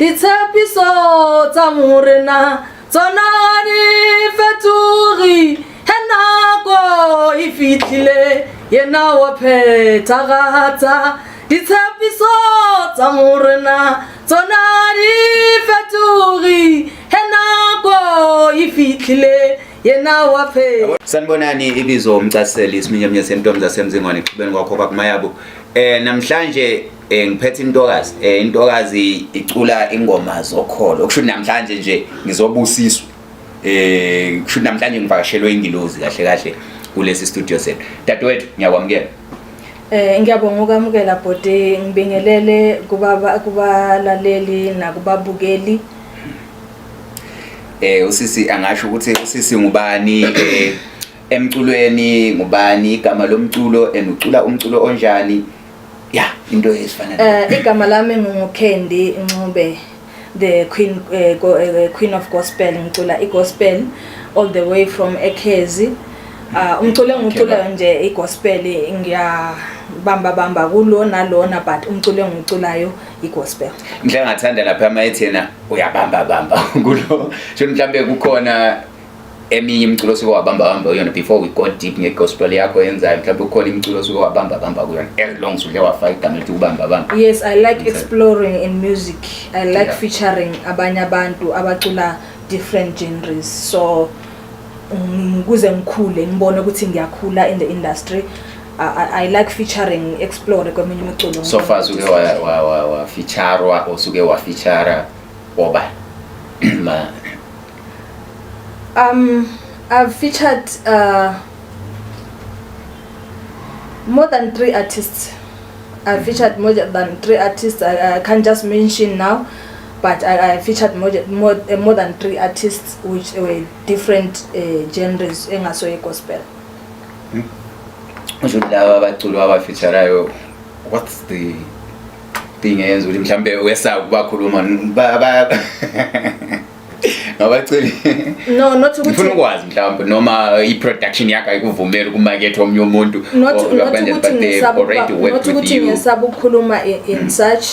Ditshepiso tsa Morena tsona di fetogi, he nako e fitlhile yena wa phethagatsa. Ditshepiso tsa Morena tsona di fetogi, he nako e fitlhile yena wa phetha. Sanibonani, ibizo umcaseli isiminyaminya sentombi zasemzingwane exhubeni kwakho kwakumayabo. Namhlanje ngiphethe intokazi. Intokazi icula ingoma zokholo. Kusho namhlanje nje ngizobusiswa. Kusho namhlanje ngivakashelwe ingilozi kahle kahle kulesi studio sethu. Dadewethu, ngiyakwamukela. Ngiyabonga ukwamukela bhoti, ngibingelele kubaba, kubalaleli nakubabukeli. Usisi angasho ukuthi usisi ngubani emculweni, ngubani igama lomculo and ucula umculo onjani? Ya, into ezifana. Igama lami nginguKendy Ncube, the queen, queen of gospel. Ngicula igospel all the way from eKhezi. Umculo engiculayo nje igospel, ngiyabamba bamba kulo nalona, but umculo engiculayo igospel. Ngihle ngathanda lapha ama ethi yena uyabamba bamba kulo. Sho mhlambe kukhona eminye imiculo osuke wabamba bamba kuyona before we go deep nge-gospel yakho yenzayo, mhlawumbe kukhona imiculo osuke wabamba bamba kuyona, as long as udle wafaka igama elithi ukubamba bamba. Yes, I like exploring in music. I like featuring abanye abantu abacula different genres, so kuze ngikhule, ngibone ukuthi ngiyakhula in the industry. I like featuring, explore kweminye imiculo. So far suke wa-feature-wa osuke wa-feature oba ma? I've featured more than three artists. I've featured more than three artists. I can't just mention now, but I featured more than three artists which were different genres engaso gospel. Usho ukuthi laba abaculo aba-feature-ayo, what's the thing eyenza ukuthi mhlambe wesaba ukubakhuluma ngabaculi? No, not ukuthi Ngifuna ukwazi mhlawumbe noma i-production yakho ayikuvumeli ukumaketha omunye umuntu. Not ukuthi ngisaba, not ukuthi ngisaba ukukhuluma in such.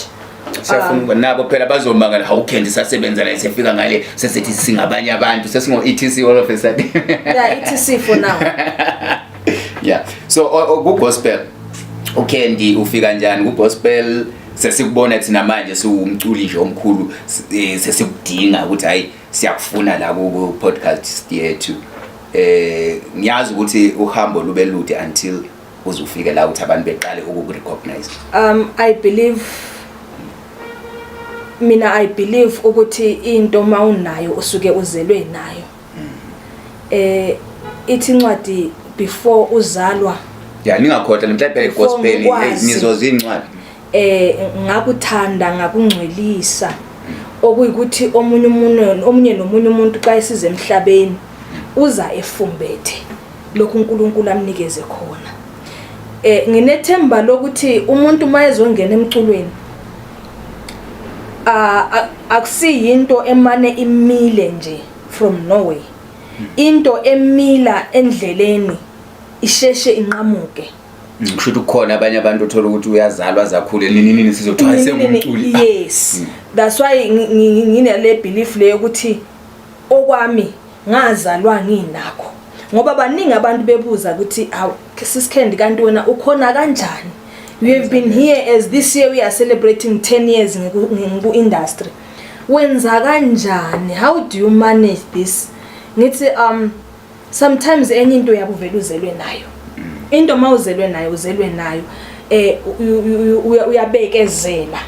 Siyafuna nabo phela bazomangala, hawu, Candy sasebenza la, sefika ngale sesithi singabanye abantu, sesingo ETC all of a sudden. Yeah, ETC for now. Yeah, so ku gospel, uCandy ufika njani ku gospel? Sesikubona thina manje siwumculi nje omkhulu, sesikudinga ukuthi hayi, siyakufuna la ku podcast yethu. Ngiyazi ukuthi uhambo lube lude until uze ufike la ukuthi abantu beqale ukuku-recognize. I believe, mina I believe ukuthi into mawunayo usuke uzelwe nayo. Ithi incwadi before uzalwa Ya, ningakhohlwa mhlawumbe Before gospel ngikwazi. Nizoza incwadi. Ngakuthanda ngakungcwelisa, okuyikuthi omunye umuntu, omunye nomunye umuntu xa esiza emhlabeni uza efumbethe lokhu uNkulunkulu amnikeze khona. Nginethemba lokuthi umuntu mayezongena emculweni akusiyinto emane imile nje from nowhere. Into emila endleleni isheshe inqamuke. Kusho ukuthi kukhona abanye abantu uthola ukuthi uyazalwa zakhule nini nini, sizothiwa sengumculi. Yes, that's why nginale belief leyo ukuthi okwami ngazalwa nginakho, ngoba baningi abantu bebuza ukuthi, "Awu Sis Candy, kanti wena ukhona kanjani? You have been here, as this year we are celebrating 10 years ngiku industry, wenza kanjani? How do you manage this?" Ngithi sometimes enye into uyabuvela uzelwe nayo. Into mawuzelwe nayo, uzelwe nayo. Uyabekezela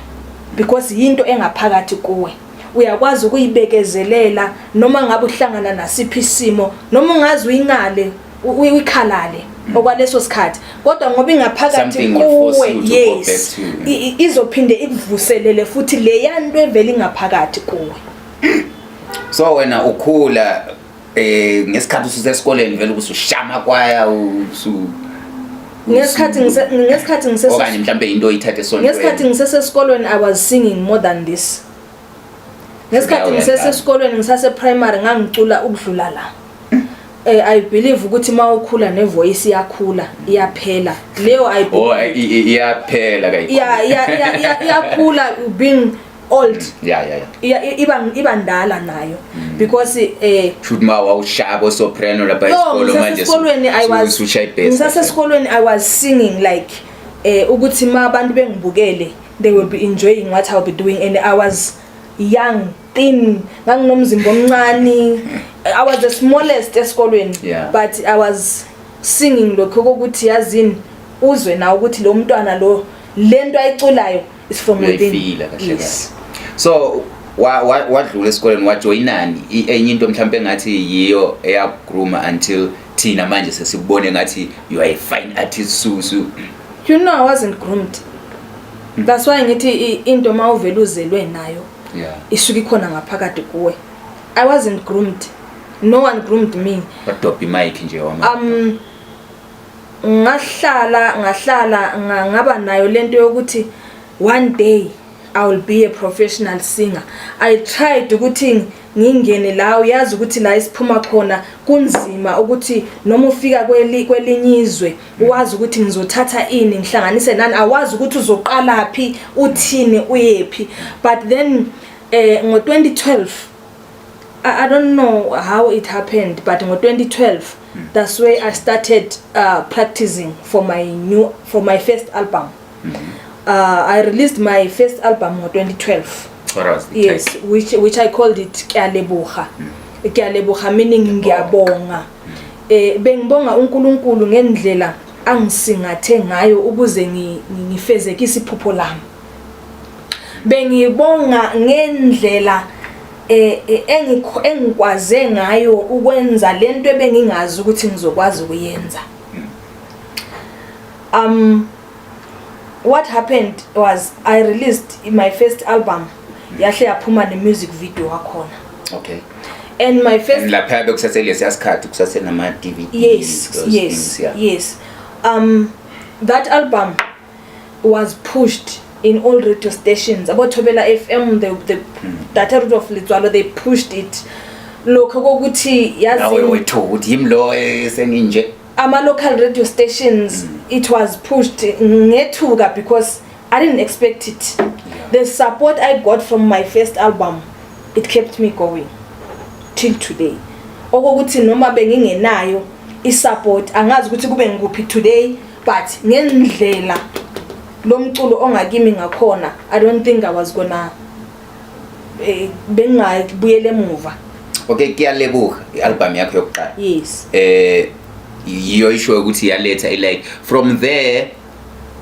because yinto engaphakathi kuwe. Uyakwazi ukuyibekezelela noma ngabe uhlangana nasiphi isimo, noma ungaze uyingale, uyikhalale okwaleso sikhathi, kodwa ngoba ingaphakathi Something will force kuwe you to go back to- izophinde ikuvuselele futhi leya nto evela ingaphakathi kuwe. So wena ukhula ngesikhathi ususesikoleni vele usushama kwaya usu Ngesikhathi ngise okanye mhlambe into oyithathe esontweni? Ngesikhathi ngisesesikolweni I was singing more than this. Ngesikhathi ngisesesikolweni, ngisase primary, ngangicula ukudlula la. I believe ukuthi mawukhula nevoice iyakhula, iyaphela leyo, I Oh, believe. Iyaphela kayi. Yeah, iyakhula being old. Yeah. Iba ndala nayo because Shoot, ma wawushaya bo soprano lapha Yo, esikolo, manje ngisasesikolweni I was usushaya i-bass. Ngisasesikolweni I was singing like ukuthi ma abantu bengibukele, they will be enjoying what I'll be doing, and I was young, thin, nganginomzimba omncane. I was the smallest esikolweni, but I was singing lokho kokuthi yazini uzwe na ukuthi lo mntwana lo, lento ayiculayo is from within. Uyayifila kahle. Yes. Kahle, so wadlula esikoleni, wajoyinani? Enye into mhlawumbe engathi yiyo eyaku-grooma until thina manje sesikubone ngathi you are a fine artist susu. You know, I wasn't groomed. That's why ngithi into mawuvela uzelwe nayo, isuke ikhona ngaphakathi kuwe. I wasn't groomed, no one groomed me. Wadobha i-mic nje wama. Ngahlala ngaba nayo lento yokuthi one day I will be a professional singer. I tried ukuthi ngingene la, uyazi ukuthi la isiphuma khona kunzima ukuthi noma ufika kwelinye izwe wazi ukuthi ngizothatha ini, ngihlanganise nani, awazi ukuthi uzoqala phi, uthini, uyephi. But then ngo-2012, I don't know how it happened, but ngo-2012, that's where I started practicing for my first album. I released my first album ngo-2012. What was the Yes, title? which I called it Kyaleboga. Kyaleboga meaning ngiyabonga. Bengibonga uNkulunkulu ngendlela angisingathe ngayo ukuze ngifezekise iphupho lami. Bengibonga ngendlela engikwaze ngayo ukwenza lento ebengingazi ukuthi ngizokwazi ukuyenza. What happened was I released my first album, yahle yaphuma ne music video wakhona. And my first And lapha bekusaselesiya sikhathi kusasenama DVD, Yes. those Yes. things, yeah. Yes, that album was pushed in all radio stations, about Thobela FM, the data root of Letswalo, they pushed it lokho kokuthi Nawe yazi wethu ukuthi yimi lo senginje. Ama local radio stations, it was pushed. Ngethuka because I didn't expect it. The support I got from my first album, it kept me going till today, okokuthi noma bengingenayo i-support, angazi ukuthi kube ngikuphi today, but ngendlela lo mculo ongakimi ngakhona, I don't think I was gonna bengingabuyela emuva. Okay, kuyalebuka i-album yakho yokuqala. Yes. Yiyo isho ukuthi yaletha i-like from there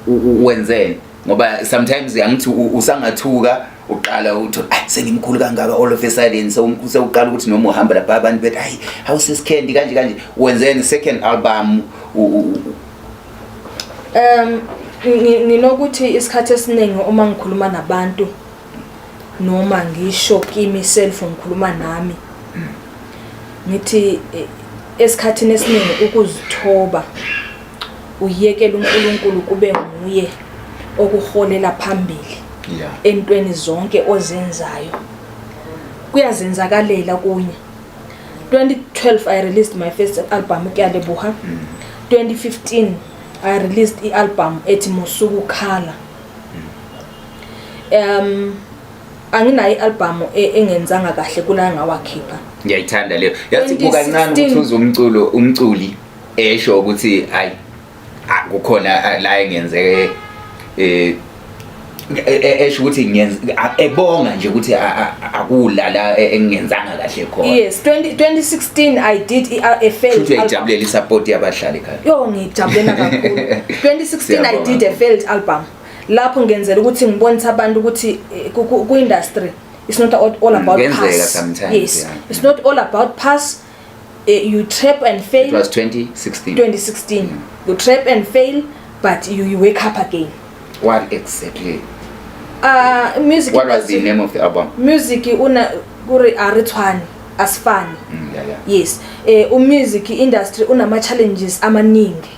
wenzeni? Ngoba sometimes angithi usangathuka uqala uthi, "Ay, sengimkhulu kangaka," all of a sudden sewuqala ukuthi noma uhamba lapha abantu bethi, "Hayi, hawu, sesiKendi kanje kanje." Wenzeni second album? Nginokuthi isikhathi esiningi uma ngikhuluma nabantu noma ngisho kimi self, ngikhuluma nami, ngithi esikhathini esiningi ukuzithoba, uyekela uNkulunkulu kube nguye okuholela phambili entweni zonke ozenzayo, kuyazenzakalela kunye. 2012 I released my first album, Kuyaleboha. 2015 I released i-album ethi Musuku Khala. Anginayo i-album engenzanga kahle kula ngawakhipha. Ngiyayithanda leyo, yathi kukancane 2016 ukuthi uze umculo, umculi esho ukuthi hayi, kukhona la engenzeke esho ukuthi ngiyenza, ebonga nje ukuthi akula la engingenzanga kahle khona. Yes, 20 2016 I did a failed Futhi album. uyayijabulela i-support yabahlali ekhaya. Yo, ngijabulela kakhulu. 2016 I Siyabonga. did a failed album lapho ngenzela ukuthi ngibonise abantu ukuthi ku-industry it's not all about Kuyenzeka pass. sometimes, Yes. It's not all about pass. You trap and fail. It was 2016. 2016, you trap and fail, but you wake up again. What exactly Music What was the industry- name of the album? Music una kuri a re tshwane, asifani. Yes, umusic industry unama challenges amaningi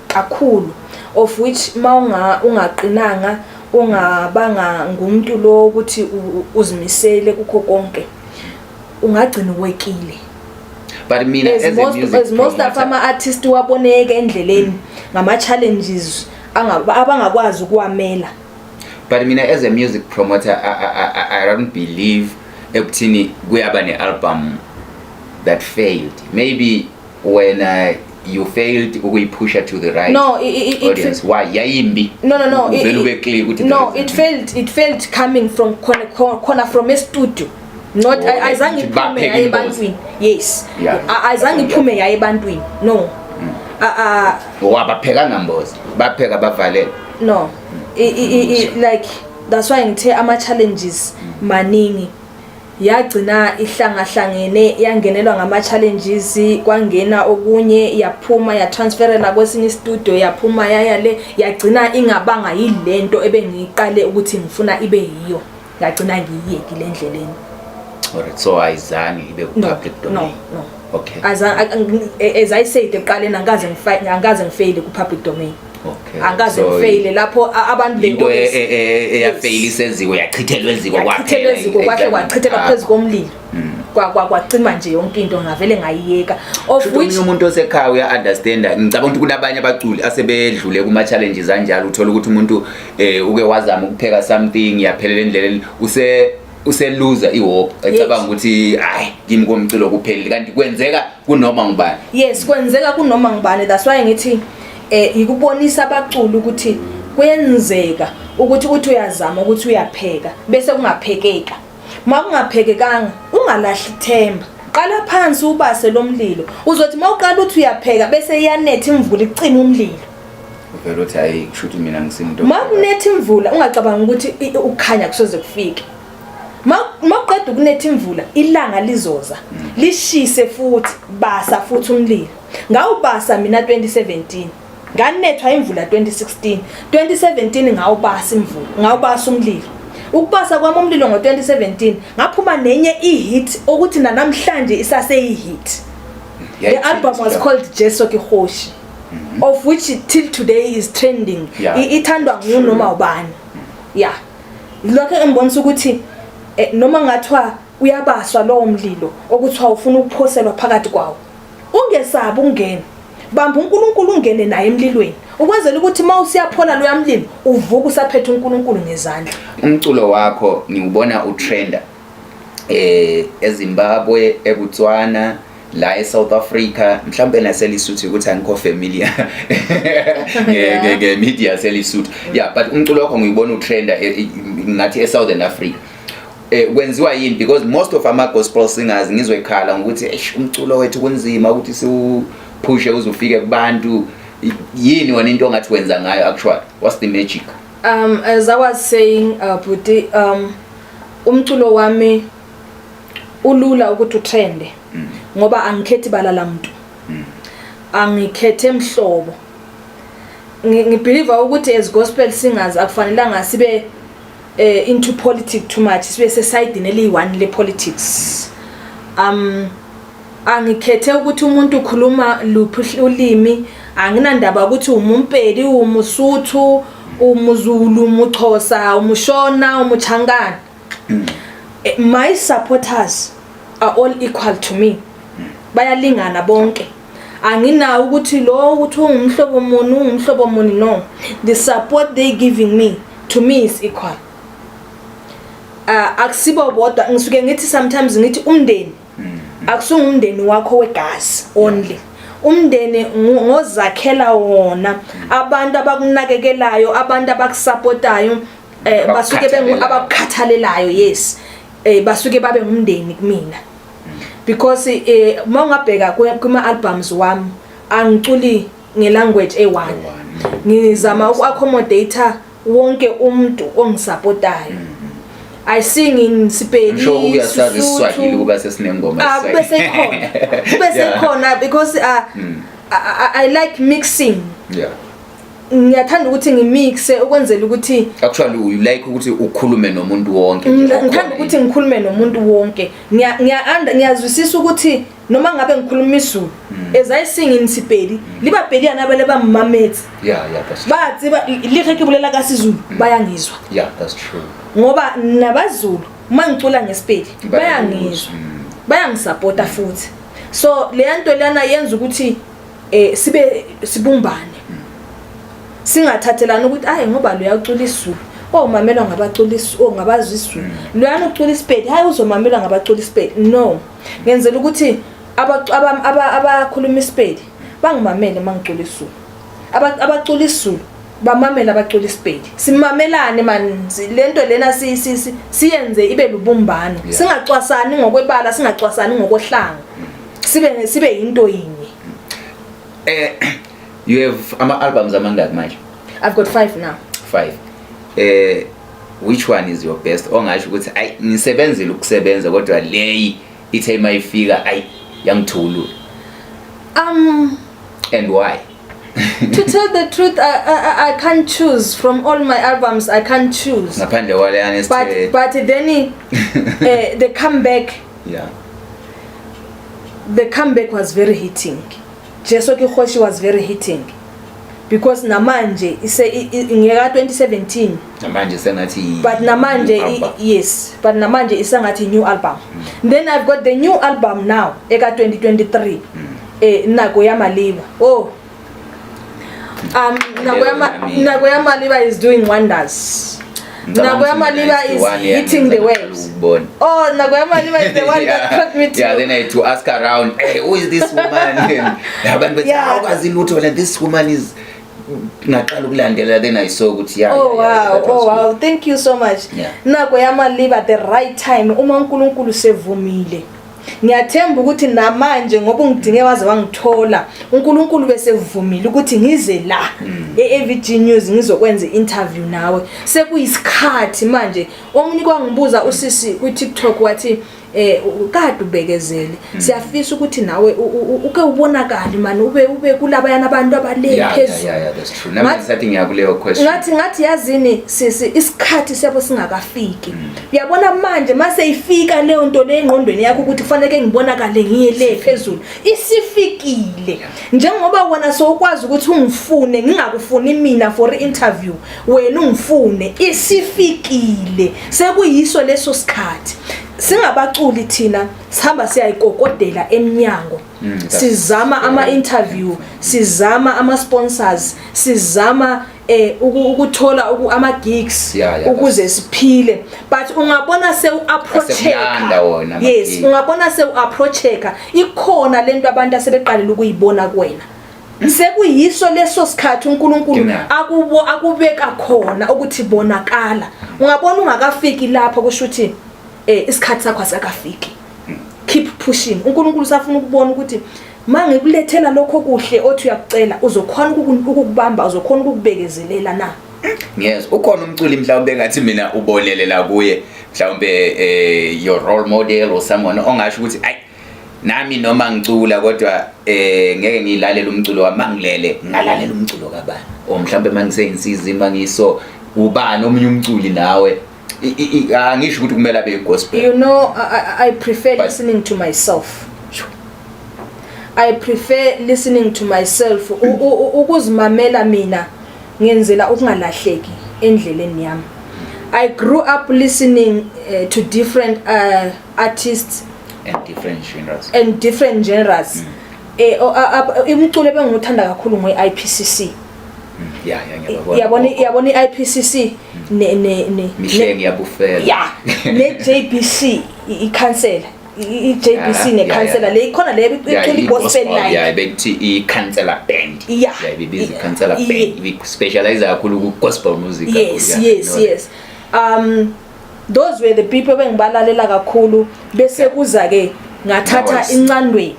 kakhulu, of which mawunga ungaqinanga, ungabanga ngumuntu lo ukuthi uzimisele kukho konke, ungagcina uwekile. But mina As as a most music as most of promoter, ama artists waboneke endleleni ngama challenges abangakwazi ukuwamela. But mina as a music promoter, I don't believe ekuthini kuyaba ne-album that failed. Maybe when you failed ukuyiphusha to the right No, it audience. Why yayimbi? No. Uvele ube clear ukuthi No, there is- it failed coming from khona from a studio, not Oh, ayizange like, iphume bapheka yaye ingozi. ebantwini. Yes. Ayizange iphume yaye ebantwini, no. Wabaphekanga mbozi, bapheka bavalela. No, like, that's why ngithe ama challenges maningi. Yagcina ihlangahlangene, yangenelwa ngama challenges, kwangena okunye, yaphuma, yatransferela kwesinye studio, yaphuma yaya le, yagcina ingabanga yilento ebengiqale ukuthi ngifuna ibe yiyo. Ngagcina ngiyiyekile endleleni. Alright, so ayizange ibe No. ku-public No. domain? No. Okay. As I said ekuqaleni, angikaze ngifeyile ku-public domain. Angikaze So, ngifeyile lapho abantu they into always- eyafeyila eziko, yachithelwa eziko. Yachithelwa eziko kwahle, kwachithelwa phezu komlilo. Kwacima nje yonke into, ngavele ngayiyeka, of which which omunye umuntu osekhaya uya-understanda. Ngicabanga ukuthi kunabanye abaculi asebedlule kuma-challenges anjalo. Uthola ukuthi umuntu uke wazama ukupheka something, yaphelela endleleni, useluza i-hope, ecabanga ukuthi hayi, kimi komculo kuphelile, kanti kwenzeka kunoma ngubani. Yes, kwenzeka kunoma ngubani. That's why ngithi ikubonisa abaculi ukuthi kuyenzeka ukuthi uthi uyazama ukuthi uyapheka bese kungaphekeka. Makungaphekekanga, ungalahli ithemba, qala phansi ubase lo mlilo. Uzothi mawuqala uthi uyapheka bese iyanetha imvula, icima umlilo. Uvele uthi hayi, kusho ukuthi mina ngisinto. Makunetha imvula, ungacabanga ukuthi ukukhanya kusoze kufike. Mawuqeda ukunetha imvula, ilanga lizoza lishise futhi. Basa futhi umlilo. Ngawubasa mina 2017, nganethwa imvula 2016. 2017 ngawubasa imvula, ngawubasa umlilo. Ukubasa kwami umlilo ngo-2017, ngaphuma nenye i-hit okuthi nanamhlanje isaseyihit. The album was called Jesu Ke Kgoši, of which till today is trending. Ithandwa ngunoma ubani. Yeah, lokho engibonisa ukuthi noma ngathiwa uyabaswa lowo mlilo okuthiwa ufuna ukuphoselwa phakathi kwawo, ungesabi ungene, bamba uNkulunkulu, ungene naye emlilweni, ukwenzela ukuthi uma usiyaphola loya mlilo, uvuka usaphethe uNkulunkulu ngezandla. Umculo wakho ngiwubona utrenda eZimbabwe, eBotswana, la eSouth Africa, mhlawumbe naseLesotho, ukuthi angikho familiar nge media yaseLesotho. Yeah, but umculo wakho ngiyibona utrenda ngathi eSouthern Africa. Kwenziwa yini? Because most of ama gospel singers ngizwe ekhala ngokuthi eish, umculo wethu kunzima ukuthi siwuphushe uze ufike kubantu. Yini wena into ongathi wenza ngayo actually? What's the magic? As I was saying, Buti, umculo wami ulula ukuthi utrende ngoba angikhethi bala lamuntu, angikhethe mhlobo. Ngibelieve ukuthi as gospel singers akufanelanga sibe into politics too much, sibe sesayidini eliyi-one le politics. Angikhethe ukuthi umuntu ukhuluma luphi ulimi, anginandaba ukuthi umumpedi, umusuthu, umuzulu, umuxhosa, umushona, umuchangana. My supporters are all equal to me, bayalingana bonke. Anginawo ukuthi lo ukuthi ungumhlobo muni, ungumhlobo muni. No, the support they giving me, to me is equal. Akusibo bodwa. Ngisuke ngithi sometimes, ngithi umndeni akusungumndeni wakho wegazi only, umndeni ngozakhela wona, abantu abakunakekelayo, abantu abakusupportayo, basuke bengu Abakukhathalelayo. Abakukhathalelayo, yes. Basuke babe ngumndeni kumina because mawungabheka kuma albums wami, angiculi ngelanguage eyi-one. Ngizama uku-accommodate wonke umuntu ongisupportayo. I sing in Sipedi, I'm sure uyasazi Sesotho. iSwahili kuba sesinengoma. Ah, kube sekhona, kube sekhona because I like mixing. Ngiyathanda ukuthi ngimixe ukwenzela ukuthi Actually you like ukuthi ukhulume nomuntu wonke nje okhona. Ngithanda ukuthi ngikhulume nomuntu wonke. Ngiyazwisisa ukuthi noma ngabe ngikhuluma isiZulu, as I sing in Sepedi, le Bapedi ana ba le ba mmametse. Yeah, that's true. Ba tseba le ge ke bolela ka siZulu, bayangizwa. Yeah, that's true. Ngoba nabaZulu uma ngicula ngeSipedi, bayangizwa, bayangisupporta futhi. So leya nto lana yenza ukuthi sibe sibumbane, singathathelani ukuthi ayi, ngoba lo uyacula isiZulu. Oh, mamelwa ngabacula oh, ngabazwa isiZulu. Loyana ucula isipedi, hayi, uzomamelwa ngabacula isipedi. No, ngenzela ukuthi abakhuluma isipedi bangimamele mangicula isiZulu, abacula isiZulu bamamele abacula isipedi. Simamelane man, lento lena siyenze ibe lubumbano. Singacwasani ngokwebala, singacwasani ngokohlanga, sibe into yinye. You have ama albums amangaki manje? I've got 5 now. 5. Which one is your best, ongasho ukuthi ayi, ngisebenzile ukusebenza, kodwa leyi ithe mayifika, ayi, yangithulula? And why? To tell the truth, I can't choose from all my albums. I can't choose. Ngaphandle kwaleyana But then the comeback, the comeback was very hitting. Jesu ke Kgoshi was very hitting because namanje ise ngeka 2017. Namanje sengathi But namanje new album. Yes, but namanje isangathi new album. Then I've got the new album now eka 2023, Nako ya Maliba. Oh, Nako ya Nami. Nako ya Maliba is doing wonders. Nako ya Maliba is hitting the waves. Ukubona. Oh, Nako ya Maliba is the one that caught me to Yeah, then I had to ask around, "Hey, who is this woman?" And abantu bathi, "Awukwazi lutho wena, this woman is..." Ngaqala ukulandela, then I saw ukuthi yeah. Oh, yeah, wow. that was Oh, good. wow, thank you so much. Nako ya Maliba, the right time, uma uNkulunkulu sevumile. Ngiyathemba ukuthi namanje ngoba ungidinge waze wangithola, uNkulunkulu bese vumile ukuthi ngize la e-AVG News ngizokwenza i-interview nawe. Sekuyisikhathi manje. Omunye kwangibuza usisi ku-TikTok, wathi, kade ubekezele, siyafisa ukuthi nawe uke ubonakale man, ube kulabayana abantu abale phezulu. Yeah, that's true. Nami ngisathi ngiyakuleyo question. Ngathi yazini sisi, isikhathi siyabo singakafiki. Uyabona manje mase ifika leyo nto le engqondweni yakho ukuthi kufanele ngibonakale ngiye le phezulu, isifikile. Njengoba wena sowukwazi ukuthi ungifune ngingakufuni mina for interview, wena ungifune, isifikile, sekuyiso leso sikhathi. Singabaculi thina sihamba siyayikokodela eminyango, sizama ama interview, sizama ama sponsors, sizama ukuthola ama gigs ukuze siphile. But ungabona sewu approacheka, Asekuyanda wona ama yes, gig. Ungabona sewu approacheka, ikhona lento abantu asebeqalile ukuyibona kuwena, sekuyiso leso sikhathi uNkulunkulu Genau. akubeka khona ukuthi bonakala. Ungabona ungakafiki lapho, kusho ukuthi isikhathi sakho asikafiki. Keep pushing. uNkulunkulu usafuna ukubona ukuthi mangikulethela lokho kuhle othi uyakucela, uzokhona ukukubamba, uzokhona ukukubekezelela na? Ngiyezwa. Ukhona umculi mhlawumbe engathi mina ubonelela kuye, mhlawumbe your role model or someone ongasho ukuthi ayi, nami noma ngicula kodwa ngeke ngilalele umculo wami, mangilele ngalalela umculo kabani, or mhlawumbe mangiseyinsizini mangiso ubani omunye umculi nawe? Angisho ukuthi kumele abe gospel. You know, I prefer listening to myself. I prefer listening to myself. Ukuzimamela mina ngenzela ukungalahleki endleleni yami. I grew up listening to different artists and different genres. And different genres. Umculo bengiwuthanda kakhulu ngoyi-IPCC. Yeah, ngiyabona. Yabona i-IPCC ne Mihle ngiyabufela. Yeah, ne JBC, ikhansela, i-JBC nekhansela le ikhona le icula i-gospel like. Yeah, bekuthi i-councillor band. Yeah, ibiza i-councillor band, ibi-specialize kakhulu ku-gospel music kakhulu. Yes. No. Yes, those were the people bengibalalela kakhulu. Bese kuza ke ngathatha Nice. Incandweni.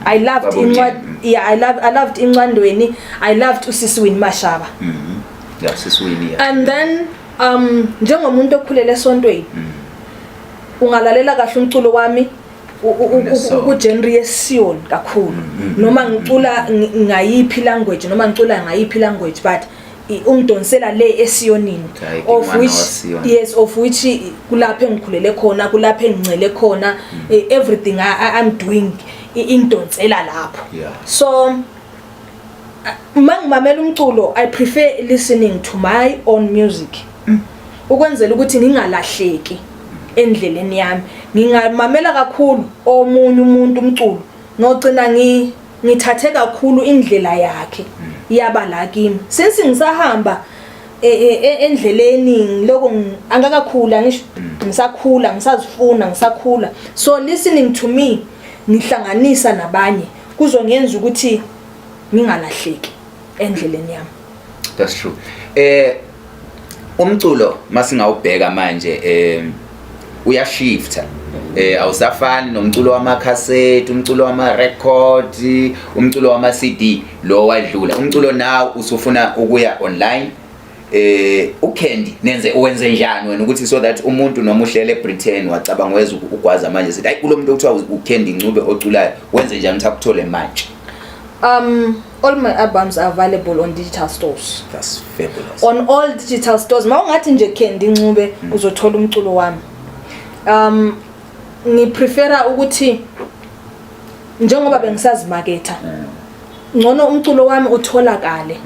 I loved Babo incwadi. Myeni. Yeah, I loved Incandweni. I loved usisi Winnie Mashaba. Yeah, sisi Winnie, yeah. And then njengomuntu okhulele esontweni, ungalalela kahle umculo wami Unesonto. ku genre yeSion kakhulu, noma ngicula ngayiphi language, noma ngicula ngayiphi language, but ungidonsela le eSionini. Hayi, Of ngumwana which waSion. Yes, of which kulapho engikhulele khona, kulapho engincele khona. Everything I'm doing ingidonsela lapho. So mangimamela umculo, I prefer listening to my own music ukwenzela ukuthi ngingalahleki endleleni yami. Ngingamamela kakhulu omunye umuntu umculo, ngogcina ngithathe kakhulu indlela yakhe yaba la kimi, since ngisahamba. Endleleni lokho angakakhula ngisho, ngisakhula, ngisazifuna, ngisakhula. So listening to me ngihlanganisa nabanye kuzongenza ukuthi ngingalahleki endleleni yami. That's true. Umculo masingawubheka manje uyashifta, awusafani nomculo wamakhasethi, umculo wama record, umculo wama CD lo wadlula. Umculo now usufuna ukuya online. UCandy, nenze wenze njani wena ukuthi so that umuntu noma uhlele eBritain wacabanga weza ugwaza manje sithi, hayi, kulo muntu okuthiwa uCandy Ncube oculayo, wenze njani ukuthi akuthole manje? All my albums are available on digital stores. That's fabulous. On all digital stores, mawungathi nje Candy Ncube, uzothola umculo wami. Ngiprefera ukuthi njengoba bengisazimaketha, ngcono umculo wami utholakale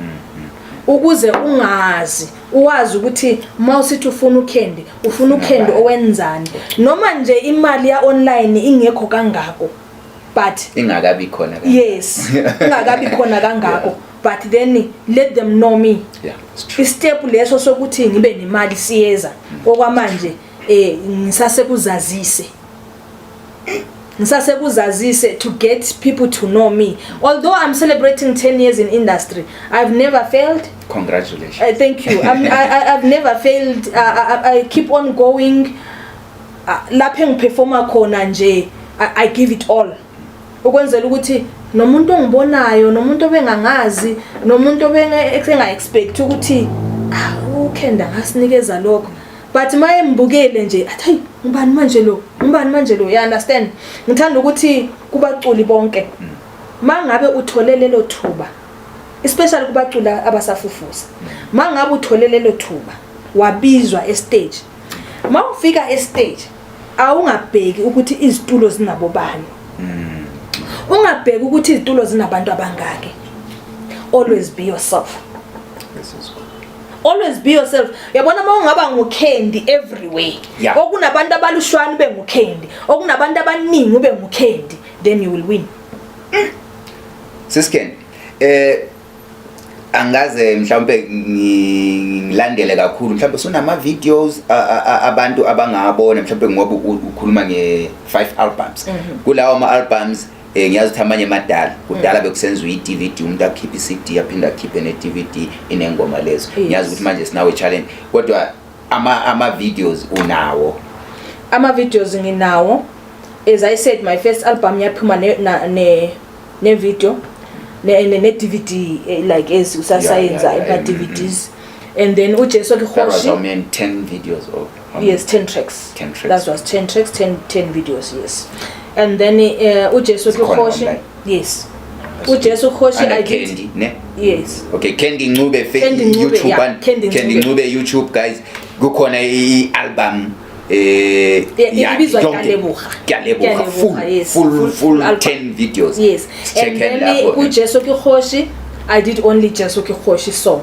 ukuze ungazi uwazi ukuthi mawusithi ufuna uCandy, ufuna uCandy owenzani, noma nje imali ya online ingekho kangako, but ingakabi khona. Yes, ingakabi khona kangako, but then let them know me. Yeah, it's true. Istep leso sokuthi ngibe nemali siyeza. Okwamanje ngisasekuzazise, ngisasekuzazise to get people to know me. Although I'm celebrating 10 years in industry, I've never failed. Congratulations. Thank you. I've never failed. I keep on going. Lapho engiperforma khona nje, I give it all ukwenzela ukuthi nomuntu ongibonayo, nomuntu obengangazi, nomuntu obenga expect ukuthi, ah, uCandy angasinikeza lokho, but maye mbukele nje athi, "Hayi, ngubani manje lo? Ngubani manje lo?" You understand? Ngithanda ukuthi kubaculi bonke, mangabe uthole lelo thuba, especially kubaculi abasafufusa, mangabe uthole lelo thuba wabizwa estage, mawufika estage awungabheki ukuthi izitulo zinabobani, ungabheki ukuthi izitulo zinabantu abangaki. Always be yourself. This is good. Always be yourself. Uyabona, uma ungaba nguCandy everywhere, okunabantu abalushwane ube nguCandy, okunabantu abaningi ube nguCandy, then you will win. Sis Candy, angaze mhlawumbe ngilandele kakhulu, mhlawumbe sunama videos abantu abangabona, mhlawumbe ngoba ukhuluma nge 5 albums. Kulawo ama albums, ngiyazi ukuthi amanye madala, kudala bekusenziwa i-DVD, umuntu akhiphe i-CD aphinde akhiphe ne-DVD inengoma lezo. Ngiyazi ukuthi manje sinawo i-challenge, kodwa ama videos unawo? Ama videos nginawo. As I said, my first album yaphuma ne video ne DVD, like as usasayenza ama DVDs, and then uJesu That was ke how many, 10 videos or how many? Yes, 10 tracks. 10 tracks. That was 10 tracks, 10 videos, yes. And then uJesu Zikhona Khoshi. online? Yes, uJesu Kgoshi. Under I did. Candy, ne? Yes. Okay, Candy Ncube. Candy Ncube, YouTube yeah, and Candy Candy Ncube. Ncube YouTube, guys, kukhona i-album Yeah, yakhe ibizwa yonke. Kuyaleboga. Kuyaleboga, Kuyaleboga, full yes. full Full- full full album. 10 videos. Yes. Check And then lapho. uJesu Kgoshi, I did only Jesu Kgoshi song.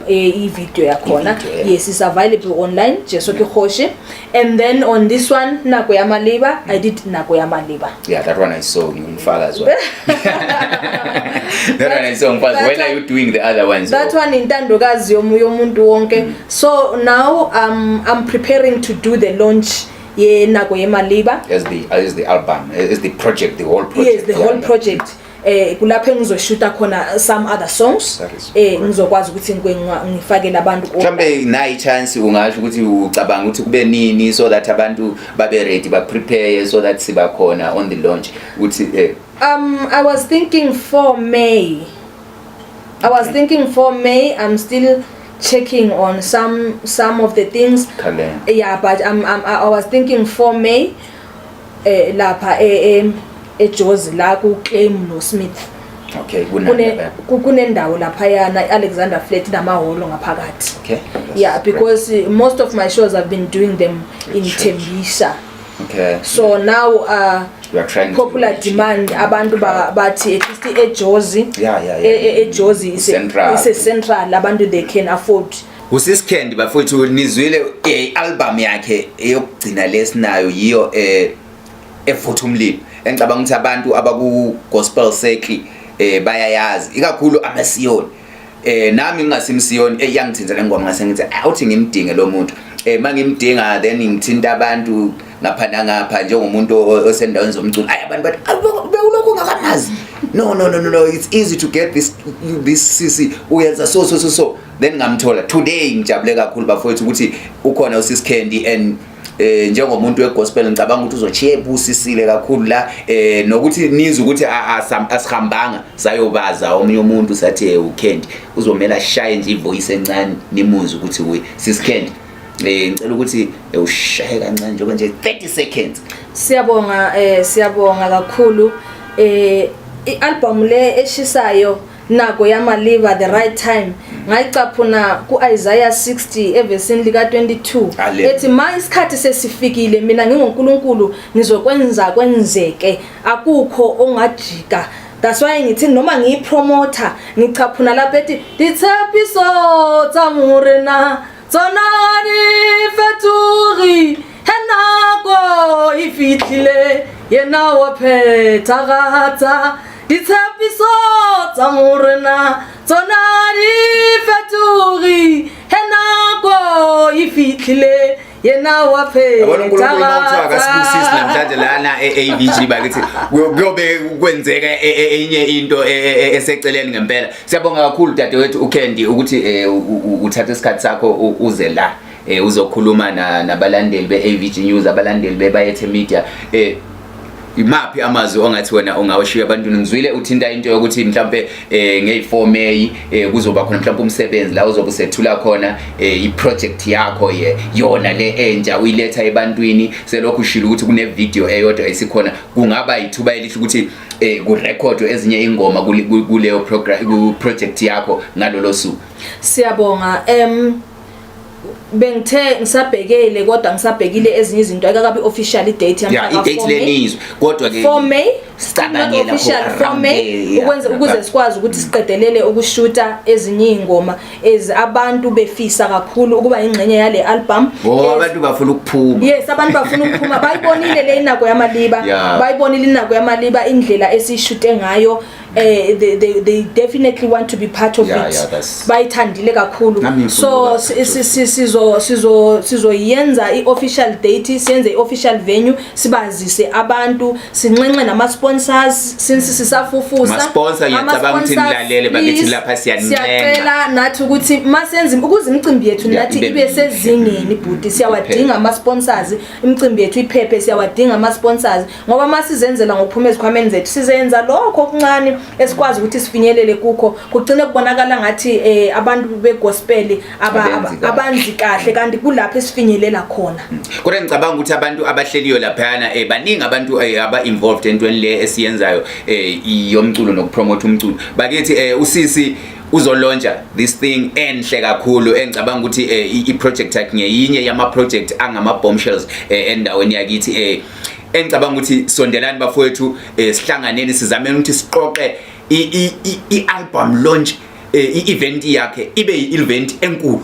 I-video yakhona. I-video, yeah. Yes, it's available online, Jesu Kgoshi. And then on this one, Nako Ya Maleba, I did Nako Ya Maleba. Yeah, that one I saw, ngumfakazi one. That one I saw, ngumfakazi. That When are you doing the other ones? That one, intandokazi yomuntu wonke. So now I'm preparing to do the launch ye Nako Ye Maleba. As the album, as the project, the whole project. Yes, the whole project. Kulapho engizoshuta khona some other songs. That is Ngizokwazi ukuthi ngifakele abantu. Mhlambe nayi chance, ungasho ukuthi ucabanga ukuthi kube nini so that abantu babe ready, ba prepare, so that siba khona on the launch ukuthi I was thinking for May. I was thinking for May. I'm still checking on some of the things. Calendar. Yeah, but I was thinking for May. Lapha eJozi la ku Claim no Smith. Okay, kunani? Kunendawo laphayana, Alexander Flat, namahholo ngaphakathi. Okay, that's Yeah, great. Because most of my shows I've been doing them in Church. Tembisa. So now We are trying to popular reach demand, abantu bathi at least eJozi, eJozi is Central. is a central, abantu they can afford. Usisi Candy, bafowethu, nizwile, album yakhe eyokugcina lesinayo yiyo evutha umlilo, engicabanga ukuthi abantu abaku gospel circle bayayazi, ikakhulu amasiyoni. Nami ngingasimsiyoni, iyangithinta le ngoma, ngase ngithi awuthi ngimdinge lo muntu. Mangimdinga, then ngithinta abantu ngapha nangapha njengomuntu osendaweni zomculo. Ayi, abantu bathi, "Bewulokhu ungakamazi." No, no, no, no, no, it's easy to get this sisi uyenza so so so so, then ngamthola today. Ngijabule kakhulu bafowethu ukuthi ukhona usisi Candy, and njengomuntu wegospel ngicabanga ukuthi uzochiye busisile kakhulu la, nokuthi nizwe ukuthi asihambanga sayobaza omunye umuntu sathi uCandy uzomela ashaye nje ivoice encane nimuzwe ukuthi we sis Candy. Ngicela ukuthi ushaye kancane njengoba nje 30 seconds. Siyabonga, siyabonga kakhulu. I-album le eshisayo Nako Yamaliba, The Right Time, ngayicaphuna ku-Isaiah 60 evesini lika 22 Hallelujah. ethi, "Ma isikhathi sesifikile, mina nginguNkulunkulu, ngizokwenza kwenzeke, akukho ongajika." That's why ngithi noma ngiyipromoter ngichaphuna lapha ethi, "Ditshepiso tsa Morena tsona di fetogi, he nako e fitlhile, yena wa phethagatsa. Ditshepiso tsa Morena tsona di fetogi, he nako e fitlhile, yena wa Yabona, uNkulunkulu uma kuthiwa akasibusisi phethagatsa." namhlanje lana e-AVG bakithi, kuyobe kwenzeka enye into eseceleni ngempela. Siyabonga kakhulu dadewethu uCandy ukuthi uthathe isikhathi sakho uze la uzokhuluma nabalandeli be-AVG News, abalandeli beBayethe Media. Imaphi amazwi ongathi wena ungawashiya ebantwini? Ngizwile uthinta into yokuthi mhlambe ngeyi-4 May kuzoba khona mhlambe umsebenzi la uzobe usethula khona i-project yakho ye yona le entsha uyiletha ebantwini. Selokhu ushilo ukuthi kune video eyodwa esikhona, kungaba ithuba elihle ukuthi kurekhodwe ezinye ingoma kuleyo program, ku project yakho ngalolo suku. Siyabonga. Bengithe ngisabhekele, kodwa ngisabhekile ezinye izinto, ayikakabi official idate. Yeah, i-date lenizwe, kodwa ke 4 May. Sicabangela Not official, around 4 May. there, yeah. Ukwenza ukuze sikwazi ukuthi siqedelele ukushuta ezinye izingoma ez abantu befisa kakhulu ukuba ingxenye yale album. Oh, abantu bafuna ukuphuma. Yes, abantu bafuna ukuphuma, bayibonile le Inako Yamaliba. Bayibonile Inako Yamaliba, indlela esishute ngayo. They definitely want to be part of it. Bayithandile kakhulu. Nami ngifuna So ukuba sizoyenza i-official date, siyenze i-official venue, sibazise abantu, sinxenxe nama-sponsors since sisafufusa. Ma-sponsor, ngiyacabanga ukuthi Ama-sponsors, nilalele bakithi, please, lapha siyanincenga. Siyacela nathi ukuthi masenze ukuze imicimbi yethu nathi ibe ibe mihle. sezingeni, bhuti. Siyawadinga ama-sponsors, imicimbi yethu iphephe. Siyawadinga ama-sponsors ngoba masizenzela ngokuphuma ezikhwameni zethu, sizenza lokho okuncane esikwazi ukuthi sifinyelele kukho, kugcine kubonakala ngathi abantu begospel Abenzi kahle. Abanzi kahle, kanti kulapho esifinyelela khona. Kodwa ngicabanga ukuthi abantu abahleliyo laphayana, baningi abantu aba involved entweni le esiyenzayo yomculo nokupromote umculo bakithi. Usisi uzolauncha this thing enhle kakhulu, engicabanga ukuthi i-project yakhe ngeyinye yama project angama bombshells endaweni yakithi, engicabanga ukuthi sondelani bafowethu, sihlanganeni, sizameni ukuthi siqoqe i-album launch, i-event yakhe ibe i-event enkulu,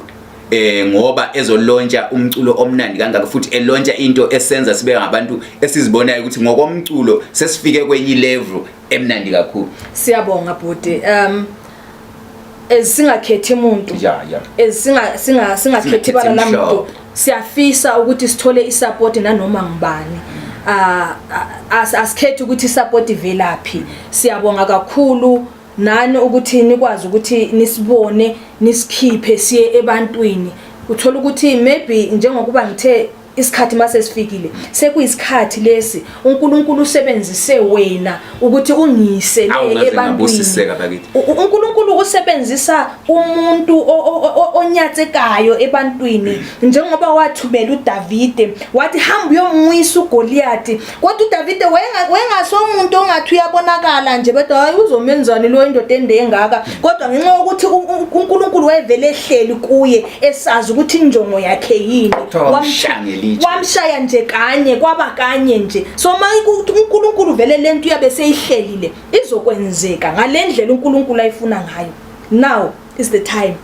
ngoba ezolauncha umculo omnandi kangaka, futhi elauncha into esenza sibe ngabantu esizibonayo ukuthi ngokomculo sesifike kwenye level emnandi kakhulu. Siyabonga bhuti. Singakhethi umuntu, ya esinga singa singakhethi Singakhethi bala imihlobo. lamuntu. Siyafisa ukuthi sithole isupport nanoma ngibani. Asikhethi ukuthi isupport ivelaphi. Siyabonga kakhulu nani ukuthi nikwazi ukuthi nisibone, nisikhiphe siye ebantwini. Uthola ukuthi maybe njengokuba ngithe isikhathi mase sifikile, sekuyisikhathi lesi uNkulunkulu usebenzise wena ukuthi ungise Awu, le ngaze ebantwini. ngabusiseka bakithi. UNkulunkulu usebenzisa umuntu onyatsekayo ebantwini, njengoba wathumela uDavide wathi, "Hamba uyomwisa uGoliath." Kodwa uDavide wayengasomuntu ongathi uyabonakala nje, bedwa, "Hayi, uzomenzani lo indoda ende engaka?" Kodwa ngenxa yokuthi uNkulunkulu wayevele ehleli kuye, esazi ukuthi injongo yakhe yini, Kuthiwa wamshaya ngelitshe. Wamshaya nje kanye, kwaba kanye nje. So uma uNkulunkulu vele lento uyabe seyihlelile, izokwenzeka ngalendlela uNkulunkulu ayifuna ngayo. Now is the time.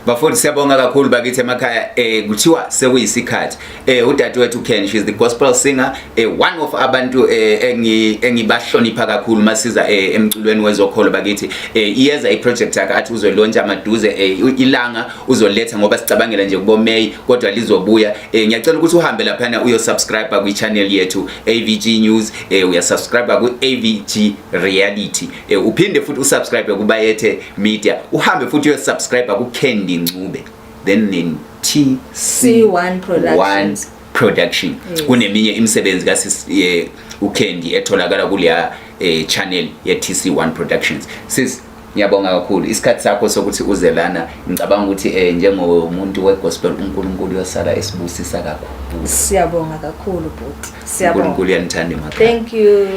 Bafowethu, siyabonga kakhulu bakithi emakhaya. Kuthiwa sekuyisikhathi. Udadewethu Ken, she's the gospel singer, one of abantu engibahlonipha kakhulu masiza emculweni wezokholo bakithi. Iyeza iproject yakhe athi uzolauncha maduze, ilanga uzoletha ngoba sicabangela nje kubo May, kodwa lizobuya. Ngiyacela ukuthi uhambe laphana uyo subscribe kwi channel yethu AVG News, uya subscribe ku AVG Reality, uphinde futhi usubscribe kuBayethe Media, uhambe futhi uyosubscribe ku Candy Ncube, then in TC C1 Productions. Production. Yes. Kuneminye imisebenzi kasis uCandy etholakala kuleya channel ye TC1 Productions. Sis, ngiyabonga kakhulu isikhathi sakho sokuthi uze lana. Ngicabanga ukuthi njengomuntu wegospel, uNkulunkulu uyosala esibusisa kakhulu. Siyabonga kakhulu, bhuti, siyabonga. uNkulunkulu uyanithanda emakhaya. Thank you.